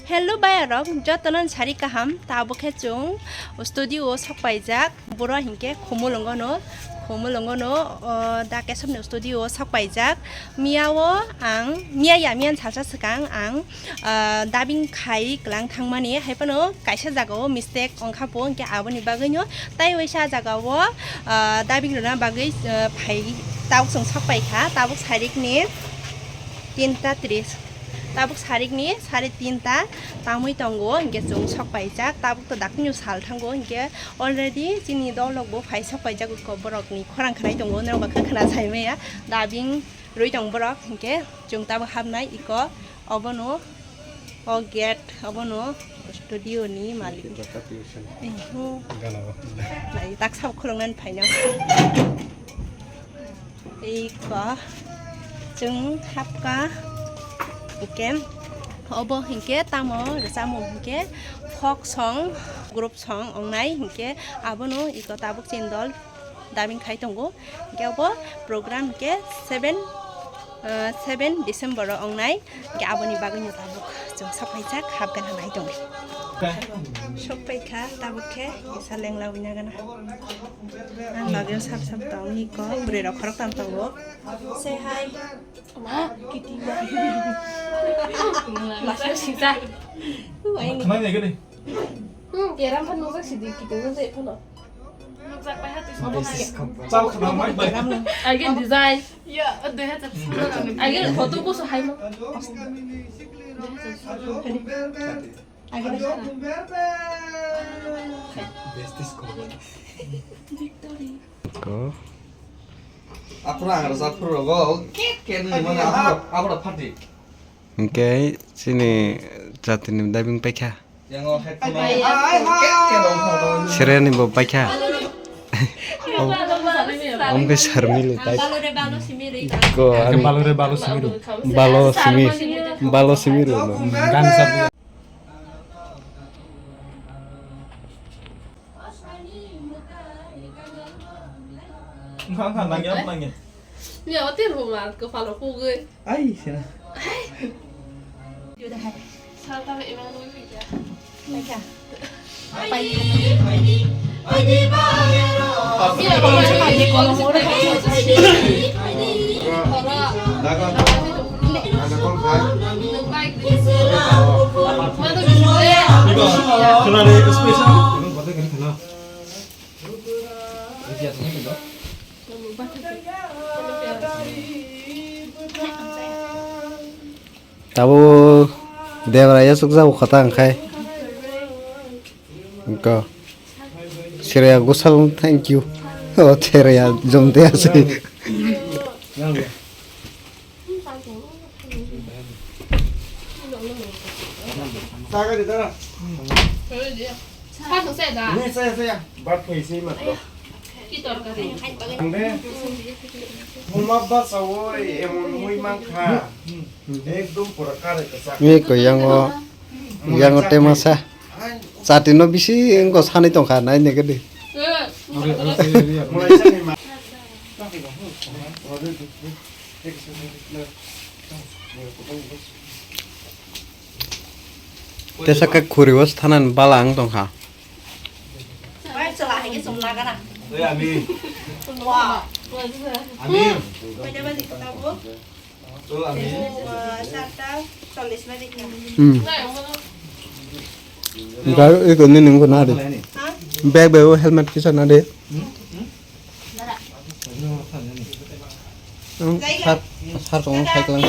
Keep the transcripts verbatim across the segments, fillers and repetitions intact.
Hello bayarok, jotono sari kaham, tabuk khe chwng studio o sok paijak, boro hinkhe Khumulwngono, Khumulwngono, o, da Kesopni studio o sok paijak. Miya o ang, miya ya, miya salsa swkang ang, ah, dubbing khai kwlang thangmani, hai phano kaisa jaga o mistake wngkha po, hinkhe aboni bagwi no tai waisa jaga o, ah, dubbing rwna bagwi, ah, phai tabuk chwng sok paikha, tabuk sarikni tinta tris, tabuk sarikni sare tinta tamwi tongo, hinkhe chwng sok paijak, tabuk to dakti no sal thango, hinkhe already chini dol rok bo phai sok paijak, borok ni khorang khnai tongo, norok ba khe khna sai maya dubbing rwi tong borok, hinkhe chwng tabuk hapnai iko obono o gate obono studio ni malik. Eho. Nai tak sab khulung nan phaino. Iko chwng hapka hinkhe obo hinkhe tamo rwchapmung hinkhe folk song, group song wngnai hinkhe abono iko tabuk chini dol dubbing khai tongo. Hinkhe obo program hinkhe seven, ah, seven December o wngnai. Hinkhe aboni bagwi no tabuk chwng sok paijak, hap gana nai tongwi. Sok paikha tabuk khe kisa lengla wina gana. Ang bagwi sap sap tong iko bwrwi rok khoroktham tongo. Say hi. Ma, kiti ma. Last sisa. Khna ni gani. Hmm, keram phan nujak sidi kiti nujak phano. Chal khna mai bai. Again design. Ya, dui hajar. Again photo ko so hai mo. Again. Best is cool. Victory. Ko. Aphuru ang rwchap phuru rogo, ket ket nini mane aphuru, aphuru phardi. Hinkhe chini jatini dubbing paikha. Yang o headphone o, ket ket rok phardi. Sereni bo paikha. Om, om ke Sharmili type. Ko ani. Balore balo simiru. Balo simi, balo simiru. Gan sa. Nang nang nang ya nang ya. Ni awat tir huma ko palo pugui. Ai sina. Tabuk Debra yasukjak bo khotang khai. Go. Shreya Ghoshal, thank you. Oh, Shreya, jom de ase. Sa ka di tara. Sa ka sa da. Ni sa sa ya. Bat kai si mat. Ki torkari. Ang de. Muma ba sa woi emon mui mang kha. Ekdom pura kare kasa. Ni ko yango, yango temasa. Chati no bisi engko sani tongkha nai ne gede. Mulai sani ma. Tesa khe khuri o thanan bala ang tongkha. Oi, ami. Wah. Ami. Koi ta baji kota bo? O, ami. Tesa, ah, satta chollish baji kota. Hmm. Gai, iko nini nungko na de. Ha? Bag, bag, o helmet kisa na de. Hmm? Hmm? Ang sar, sar tong cycle ang.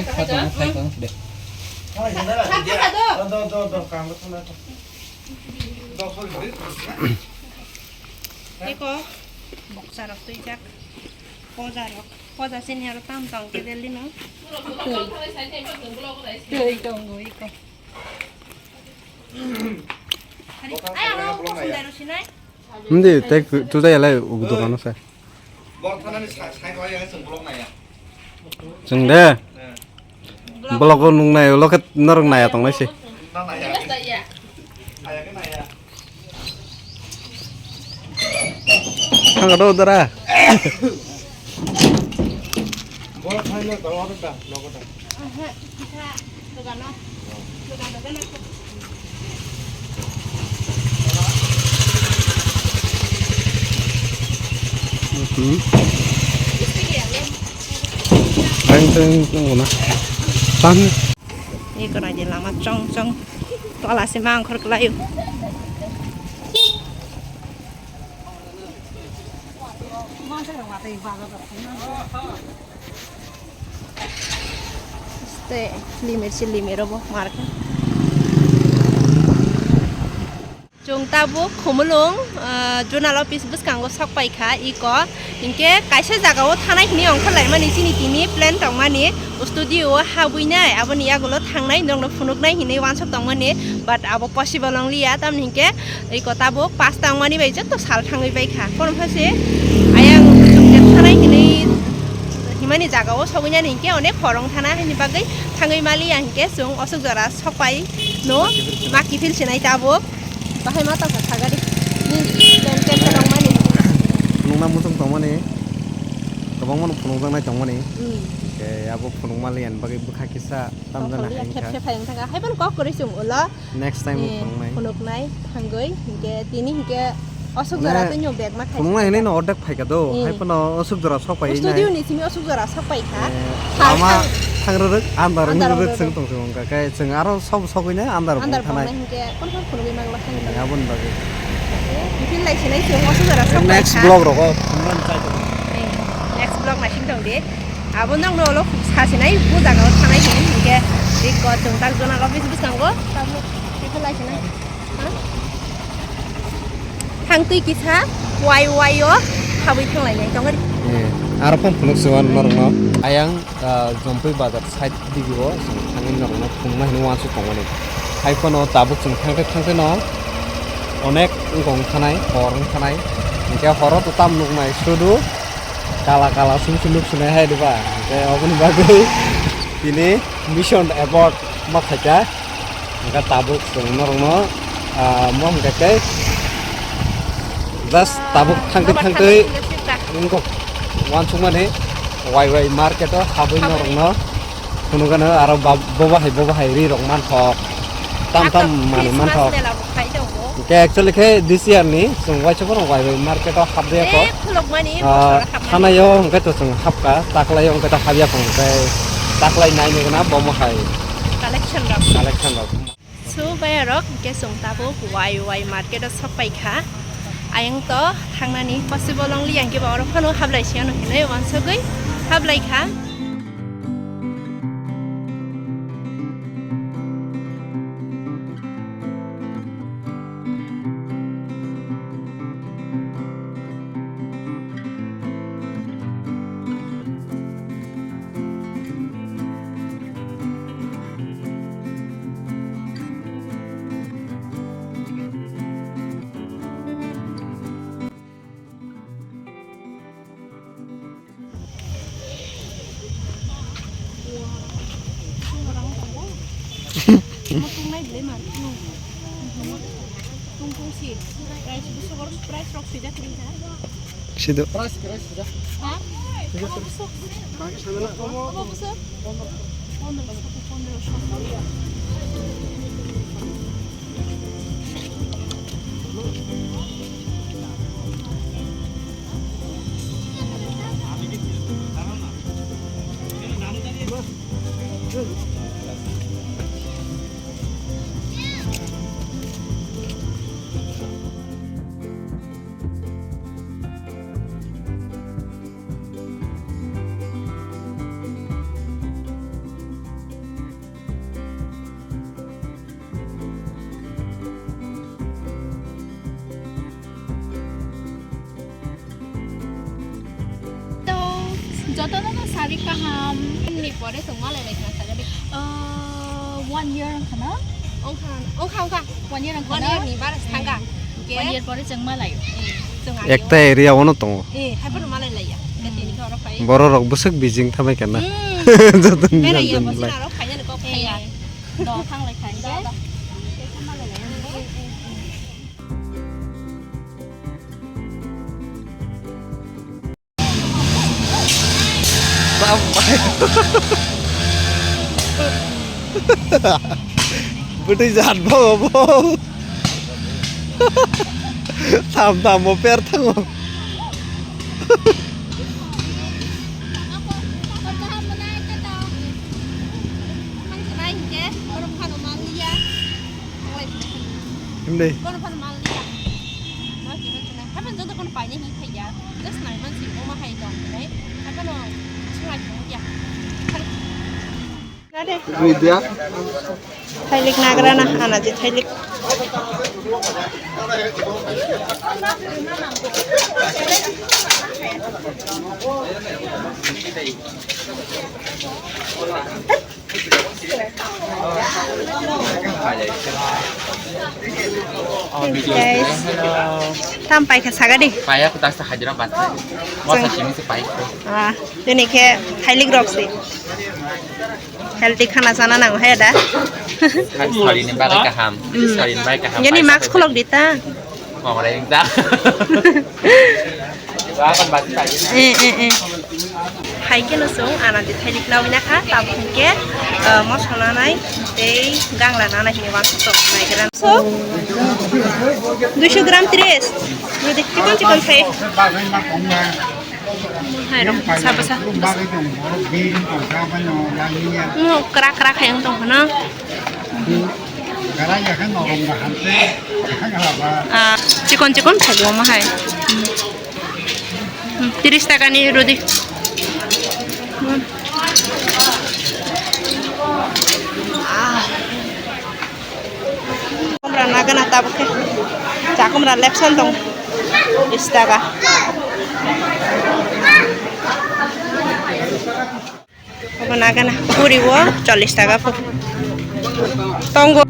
Sar tong cycle ang de. Eko, boksa rok twijak, poja rok, poja sini aro tam tong ke Delhi no. Twi, twi tongo eko. Hindi, tei tu tei alai ubu dukano sa. Chwng de. Blogo nung nai ulo khe norok naya tong nai se. Na naya. Naya ke naya. Ang kado dara. Mhm. Bang teng teng na. Tan. Ni ko na je lama chong chong. Tola se mang khor klai. Este limit si limit robo market. Chwng tabuk Khumulwng, ah, zonal office bwskango sok pai kha iko. Hinkhe kaisa jagao thanai hinwi ongkhorlaimani chini tini plan tongmani, studio o habwinai aboni yagulo thangnai norokno phunuknai hinwi uansuk tongmani, but abo possible wngliya, tamni hinkhe iko tabuk pass tangmani bai joto sal thangwi bai kha. Kono pha se ayang chwng je thanai hinwi himani jagao sogwinani hinkhe onek hor wng thana, haini bagwi thangwi maliya hinkhe chwng osuk jora sok pai no ma kiphil sinai tabuk. Bahai ma tongkha sagadi. Ni pen pen pen rok mani. Phunukna muchung tongmani. Kwbangma no phunukjaknai tongmani. Hmm. Ke abo phunukma liyan bagwi bwkha kisa tamjana. Tongthokliya hai wngkha. Khepse phai wngkha. Hai phano kok kwrwi chwng ulo. Next time eh, phunuknai. Phunuknai thangwi. Hinkhe tini hinkhe osuk jora twi nyok bag ma khai. Phunuknai hinwi no ordek phaikha do, eh, hai phano osuk jora sok pai nai. Studio ni simi osuk jora sok pai kha. Eh, lama thang rwrwk, andar wng rwrwk chwng tong se wngkha. Khe chwng aro sok sogwi nai andar wng thanai. Hinkhe kon kon phunugwi mang la thang. Eh, aboni bagwi. Biphil lai sinai chwng osuk jora sok pai kha. Next vlog rogo phunuknani chai tongo. Eh, next vlog naising tong di. Abo nokno ulo sa sinai, bo jaga o thanai hinwi hinkhe iko chwng tak zonal office bwskango. Tabuk biphil lai sinai. Thang twi kisa wai wai o habwi thang lai nai tong di. Eh, aro phang phunuk se wan norok no. Ayang, ah, Jompui bazar side digi o chwng thangwi norok no phunukma hinwi uansuk tongmani. Hai phano tabuk chwng thang thai thang thai no onek wngkha wng thanai, hor wng thanai. Hinkhe horo to tam nuknai sudu kala kala sum sum nuk sunai hai diba. Hinkhe oboni bagwi tini mission abort ma khaikha. Hingke tabuk chwng norokno, ah, mo hingke tei just tabuk thangtwi thangtwi wngkok uansukmani wai wai market o habwi norokno phunukgano aro ba-, bobo hai bobo hai ri rok manthok tam tam manwi manthok. Hingke actually khe this year ni chwng uaisa phano wai wai market o habya kho. Ah, thanaio hingke to chwng habka, taklaio hingke to habya kho, hingke taklai nainwi gana bomo hai. Collection rok. Collection rok. So, bayarok, hingke chwng tabuk wai wai market o sok pai kha. Ayang to thangnani possible only, hingke ba oro phano hablai se ano hinwi uansugwi hablai kha. Sido. To, jotono no sari kaham. Ni pore chwng malai lai khna saga di. Ah, one year wngkha na? Wngkha, wngkha, wngkha. One year wngkha na? One year ni bara se thangkha. Hmm. One year pore chwng malai. Hmm, chwng ekta area ono tongo. Eh, hai phano malai laiya. Tini khe oro phai. Borok rok bwswk bijing thamai kana. Hmm. Jotono berai ya, jotono bwswk lai. Aro phai ya ni kok phai ya. Eh, do thang lai khai. Do, do. Malai lai. Eh, eh, eh. Bwtwi jat bo bo. Tham tham bo per thango. Himdi. Hapan joto kono paina hi phaiya. Just nai man si oma hai tong nai. Hapan no sungai tong ya. Widya. Thailik nagra na, ana je thailik. Guys, tam paikha sagadi. Paya ko tasta Hyderabad. Mo sa simi se pai ko. Ah, tini khe thailik rok se. Healthy khana chana nango hai da. Sari ni bagwi kaham. Hmm. Sari ni bagwi kaham. Jani mask khulok dita. Mama ring ta. Ba kan ba ta. Eh, eh, eh. Hai khe no song ana di thailik na wina kha, tabuk khe, eh, moso nanai tei gangla nanai hini wansa to nai gran. So, duiso gram tris. Rudi chikon chikon sai. Hai rok, sa basa. Bagwi tong, borok bini tong, sa bai no yang ni ya. Mo krak krak hai wng tong phano. Gara ya kan norong da hante, kan ala ba. Ah, chikon chikon thaibo ma hai. Hmm. Hmm, tris taka ni rudi. Hmm. Ah. Chakumra nagana tabuk khe. Chakumra lepsan tong. Bis taka. Obo nagana. Puri o chollish taka pho. Tongo.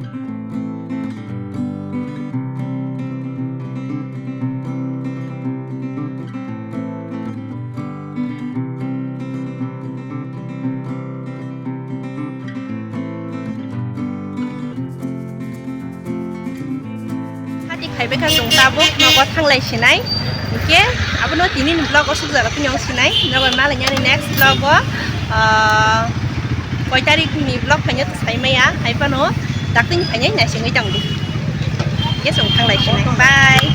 Hati khaibai kha chwng tabuk nogo thanglai sinai. Hwnkhe abono tini ni vlog o sukjak rok phano sinai. Nogo malai ani next vlog o, ah, koi tarik ni vlog phaino to sai maya. Hai phano daktwini phainai naisingwi tongdi. Hwnkhe chwng thanglai sinai. Bye.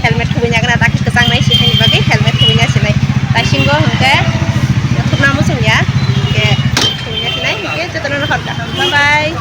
Helmet khubui nagana dakhe kwchang nai se, hini bagwi helmet khubui na sinai. Taisingo hwnkhe khubna muchung ya. Hwnkhe khubui na sinai. Hwnkhe jotono hor kaham. Bye bye.